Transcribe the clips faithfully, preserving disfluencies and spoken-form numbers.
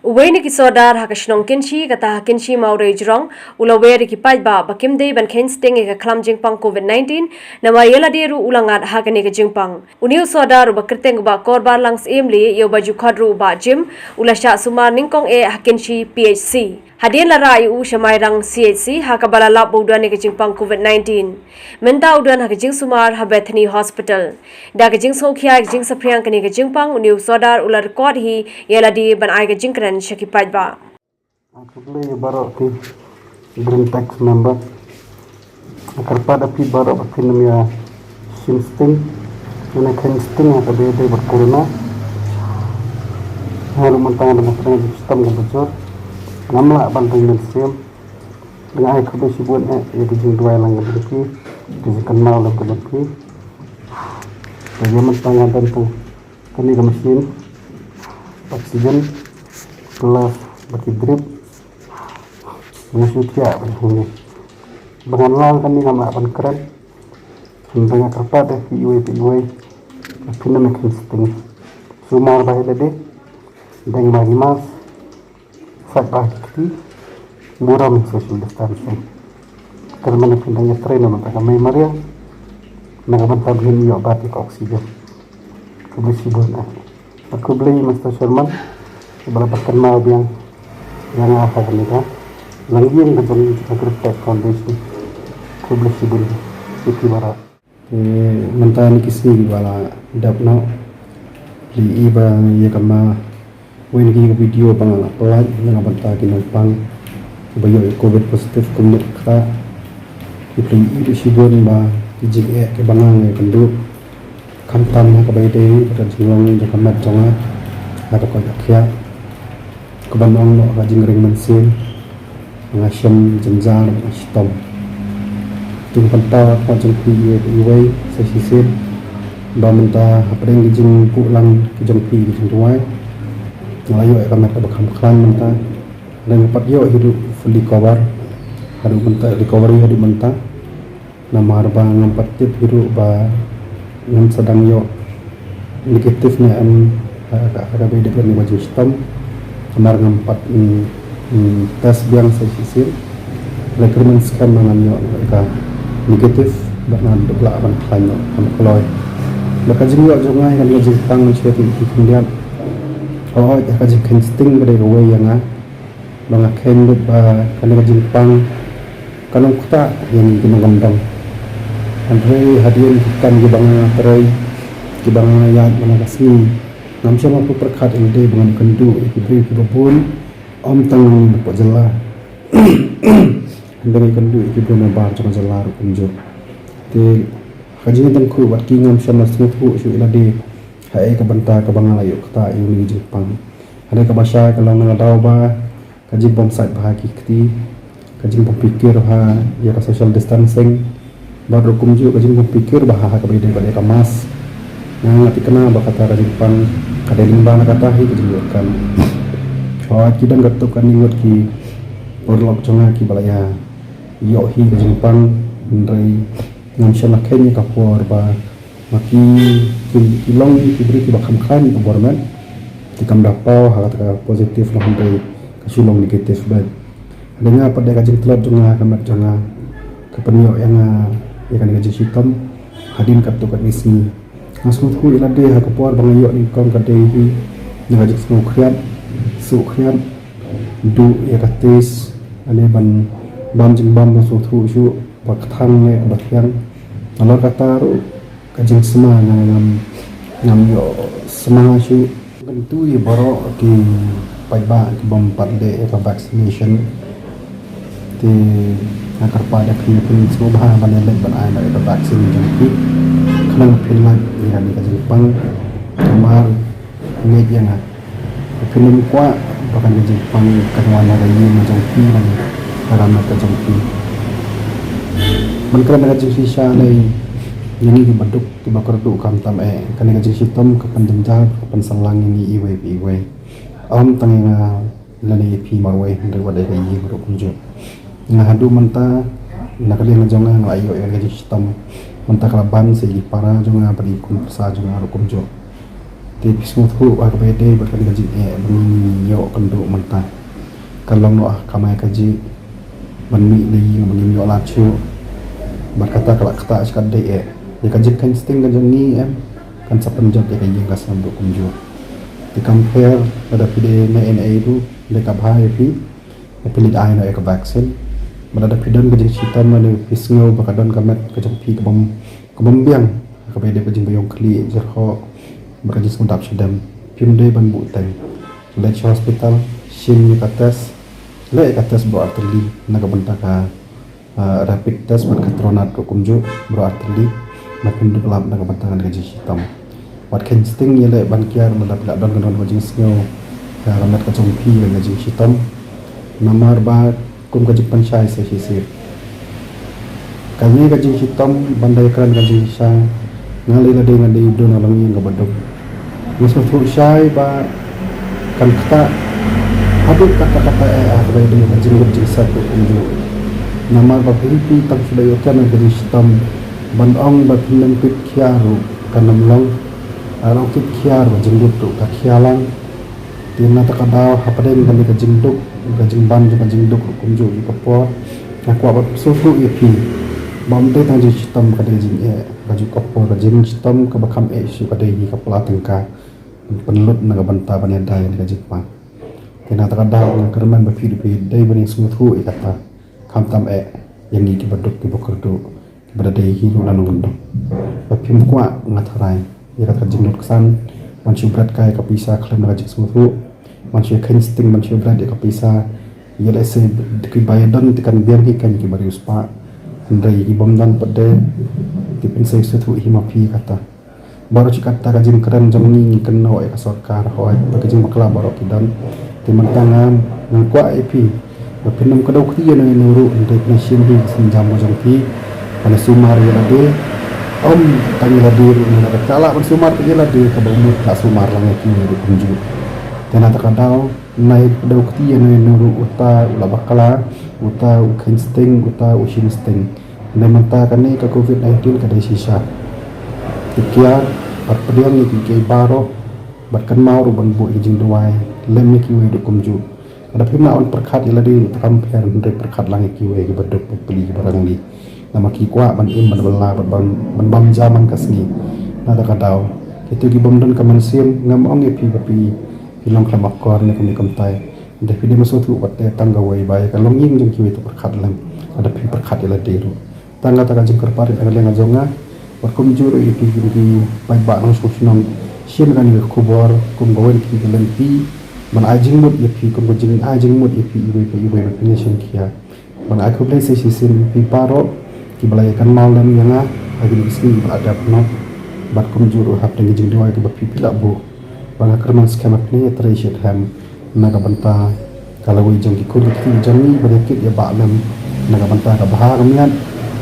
Uwei na ki sordar ha ka shnong Kynshi, kata ha Kynshi Mawrei Jrong, u la wer ïa ki paidbah ba kim dei ban kheiñ sting ïa ka khlam jingpang covid nineteen, namar ïa lade ruh u la ngat ha kane ka jingpang. Une u sordar uba kyrteng u Bah Korbar Langsiem, leh ïa uba ju khot ruh u Bah Jim, u la shah sumar nyngkong eh ha Kynshi P H C. Hadien la rah ïa u sha Mairang C H C, ha kaba la lap ba u don ïa ka jingpang covid nineteen. Mynta u don ha ka jingsumar ha Bethany Hospital. Da ka jingsngewkhia ïa ka jingsaphriang kane ka jingpang, une u sordar u la record hi ïa lade ban ai ka jingkren sha ki paidbah. Nga khublei ïa baroh ki Green Tax member. Nga kyrpad ïa phi baroh ba phin ym ïa shim sting. Nga kheiñ sting ha kaba ïadei bad corona. Nga ruh mynta nga dang pyrshang shitom kaba jur. Ngam lah ban ring mynsiem. Nga ai khublei shibun eh ïa ka jingduwai lang ka jong phi, ka jingkynmaw lang ka jong phi. Te ïa mynta nga don tang kane ka machine oxygen plus bad ki drip. Nga shu thiah ban hynne ba ngan long kane ngam lah ban kren. Hynrei nga kyrpad ïa phi iwei pa iwei ba phin ym kheiñ sting. Sumar bha ïa lade, deng bha ki mask, sait bha ki kti, burom social distancing. Kyrmen phin dang ïatrei na ka mei mariang na ka bynta ba ngin ïoh bat ïa ka oxygen. Khublei shibun eh. Bad khublei Mister Chairman ba la pynkynmaw biang ïa nga ha kane ka longïing ka jong ka Green Tax Foundation. Khublei shibun ïa phi baroh. Te mynta na ki sngi kiba la dep noh, phi i ba ïa kama wei na ki video ba nga la pyllait na ka bynta ki nongpang kiba ïoh ïa covid positive kumne ka kata. Ki phi i ruh shibun ba ki jingeh kiba nga nga ïakynduh, khamtam ha kaba ïadei bad ka jinglong jong ka met jong nga ha ka koit ka khiah. Kaba nong noh ka jingring mynsiem, nga shem jynjar bad nga shitom. Te nga pynpaw ha khmat jong phi iwei pa iwei sa shisien ba mynta hapdeng ki jingbuh lang ki jong phi ki jingduwai, nga la ïoh ïa ka met kaba kham khlaiñ mynta. Nga pat ïoh hi ruh fully cover haduh mynta, recovery haduh mynta. Namar ba ngam pat tip hi ruh ba ngam sa dang ïoh negative ne em ha ka, ha kaba ïadei bad kane ka jingshitom. Namar ngam pat, mm, mm, test biang sa shisien. Hynrei kyrmen skhem ba ngan ïoh ka negative bad ngan dup lah ban khlaiñ noh, ngam kloi. Bad ka jingïoh jong nga ïa kane ka jingpang mynshuwa ki khyndiat, hooid, ka jingkheiñ sting ka dei kawei ïa nga. Ba nga kheiñ lut ba kane ka jingpang kan ym ktah ïa ngi ki nongkyndong. Hynrei hadien ki kam kiba nga trei, kiba nga ïaid man la ka sngi, ngam shym la pyrkhat ïa lade ba ngan ïakynduh ïa ki briew kiba bun, ym tang na ngi hapoh jylla, hynrei nga ïakynduh ïa ki briew nabar jong ka jylla ruh kumjuh. Te ha ka jingïatyngkhuh bad ki ngam shym la sngewthuh shuh ïa lade ha ei ka bynta kaba nga la ïoh ktah ïa une u jingpang. Hynrei kaba shai ka long na ka daw ba ka jingbym sait bha ki kti, ka jingbym pyrkhat bha ïa ka social distancing, bad ruh kumjuh ka jingbym pyrkhat bha ha kaba ïadei bad ïa ka mask. Nga nga thikna ba kata ka jingpang ka dei lyngba na kata hi ka jingïoh kan. Hooid, ki don katto katne ngut ki paralok jong nga kiba la ïa ïoh hi ka jingpang, hynrei ngam shym la kheiñ ïa ka por ba ma ki, ki, ki long ki briew kiba kham khlaiñ ka bor met. Te kam da paw ha kata ka positive long, hynrei ka shu long negative beit. Hynrei nga pat da ka jingtlot jong nga ha ka met jong nga ka pynïoh ïa nga ïa kane ka jingshitom hadien katto katne sngi. Nga sngewthuh ïa lade ha ka por ba nga ïoh nyngkong ka dei hi na ka jingsngewkhriat, sngewkhriat, duh ïa ka taste, lane ban bam jingbam ba sngewthuh shuh, ba kthang ne kaba thiang. Nalor kata ruh ka jingsma nga ngam, ngam ïoh sma shuh. Kyntu ïa baroh ki paidbah kibym pat leh ïa ka vaccination. Te nga kyrpad ïa phi, phin sngewbha ban ïaleit ban ai noh ïa ka vaccine jong phi khnang ba phin lait ïa kane ka jingpang. Namar ngeit ïa nga, phin ym kwah ba kane ka jingpang kan wan ha ka ïing jong phi lane ha ka met ka jong phi. Ban kren da ka jingshisha lei, ïa ngi kiba duk kiba kyrduh khamtam eh, kane ka jingshitom ka pynjynjar, ka pynsalang ïa ngi iwei pa iwei. Ym tang ïa nga lane ïa phi marwei, hynrei wat ïa ka ïing ruh kumjuh. Nga haduh mynta, na ka liang jong nga, nga la ïoh ïa ka jingshitom. Mynta ka la ban sa ïa ki para jong nga bad ïa ki khun pyrsa jong nga ruh kumjuh. Te phi sngewthuh ba kaba ïadei bad kane ka jingeh ba ngi ïoh kynduh mynta, ka long noh ha ka kamai kajih ban mih na ïing ba ngim ïoh lad shuh. Bad kata ka la ktah sha ka dei eh. Ïa ka jingkheiñ sting ka jong ngi em, kan sa pynjot ïa ka ïing ka sem ruh kumjuh. Te kam pher lada phi dei na N A ruh, lada ka bha ïa phi, ïa phi leit ai noh ïa ka vaccine. Bad lada phi don ka jingshitom lane phi sngew ba ka don ka met ka jong phi ka bym, ka bym biang, kaba ïadei bad ka jingbaïong khlieh, jyrhoh bad ka jingsngewdap shadem, phim dei ban buhteng. Leit sha hospital, shim ïa ka test, leh ïa ka test baroh artylli na ka bynta ka, ah, rapid test bad ka TrueNat ruh kumjuh baroh artylli, na pynduh lap na ka bynta ka jingshitom. Wat kheiñ sting ïaleh ban kiar lada phi la don ka don ka jingsngew ka met ka jong phi ka jingshitom. Namar ba kum ka jingpynshai sa shisien, kane ka jingshitom ban dei kren ka jingshisha, nga lei lade nga dei u don ha longïing kaba duk. Nga sngewthuh shai ba kan ktah haduh katta katta eh ha kaba ïadei ka jinglut jingsep ruh kumjuh. Namar ba phi phi tang shu dei u kren ka jingshitom, ban ong ba phin nym kit khia ruh kan nym long. Ar ong kit khia ruh jinglut ruh ka khia lang. Te na kata ka daw hapdeng kane ka jingduk, ka jingban jong ka jingduk ruh kumjuh ïa ka por, nga kwah ban sngewthuh ïa phi ba ym dei tang jingshitom ka dei jingeh, ka juh ka por ka jingshitom kaba kham eh shuh ka dei hi ka pla tyngka pynlut na ka bynta ban ïada ïa ka jingpang. Te na kata ka daw nga kyrmen ba phi ruh phi dei ban ïa sngewthuh ïa kata, khamtam eh ïa ngi kiba duk kiba kyrduh, ba da dei hi ruh na nongkyndong. Ba phim kwah, nga tharai ïa kata ka jinglut ksan, man shu bret kai ka pisa khlem da ka jingsngewthuh, man shu kheiñ sting, man shu bret ïa ka pisa, ïa lehse kiba ïa don te kan biang hi kan kiba riewspah. Hynrei ki bym don pat de, te pynsngewthuh hi ma phi kata. Baroh shi katta ka jingkren jong ngi ngi kynnoh ïa ka sorkar, hooid, ba ka jingbakla baroh ki don. Te mynta nga, nga kwah ïa phi ba phin nym kdew kti ïano ïano ruh, hynrei phin shim hi ka sienjam ka jong phi, ban sumar ïa lade. Ym tang ïa lade ruh, naba ka lah ban sumar ïa lade, kaba mut la sumar lang ïa kiwei ruh kumjuh. Te na kata ka daw, nai kdew kti ïano ïano ruh, uta u la bakla, uta u kheiñ sting, uta u shim sting. Hynrei mynta kane ka covid nineteen ka dei shisha. Te kiar bad pdiang ïa kiei kiei baroh bad kynmaw ruh ban buh ïa ki jingduwai lem ïa kiwei ruh kumjuh. Lada phim lah ban pyrkhat ïa lade ruh te kam pher, hynrei pyrkhat lang ïa kiwei kiba duk, ba pli, kiba rangli. Namar ki kwah ban im, ban bylla, ban, ban, ban bam ja man ka sngi. Na kata ka daw, kito ki bym don ka mynsiem, ngam ong ïa phi ba phi, phi long khlem akor ne kumne kumtai. Hynrei phi dei ban sngewthuh pat te tang kawei ba ïa ka longïing jong kiwei te pyrkhat lem, lada phi pyrkhat ïa lade ruh. Tang kata ka jingkyrpad kaba liang ka jong nga. Bad kumjuh ruh ïa phi ki paidbah nongshong shnong, shim kane ka khubor kum kawei na ki lynti ban ai jingmut ïa phi, kum ka jingai jingmut ïa phi iwei pa iwei ba phin ïa shim khia. Bad nga ai khublei sa shisien ïa phi baroh kiba la ïa kynmaw lem ïa nga ha kine ki sngi kiba la dep noh. Bad kumjuh ruh hapdeng ki jingduwai kiba phi phi la buh, ba nga kyrmen skhem ba phin ïatrei shitom na ka bynta ka lawei jong ki khun ki kti jong ngi, ban ïa kit ïa bah lem na ka bynta ka bha ka miat,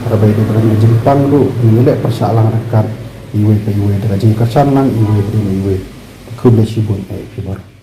kaba ïadei bad ka jingpang ruh ngin ïaleh pyrshah lang ryngkat iwei pa iwei, da ka jingkyrshan lang iwei hadien iwei. Khublei shibun ïa phi baroh.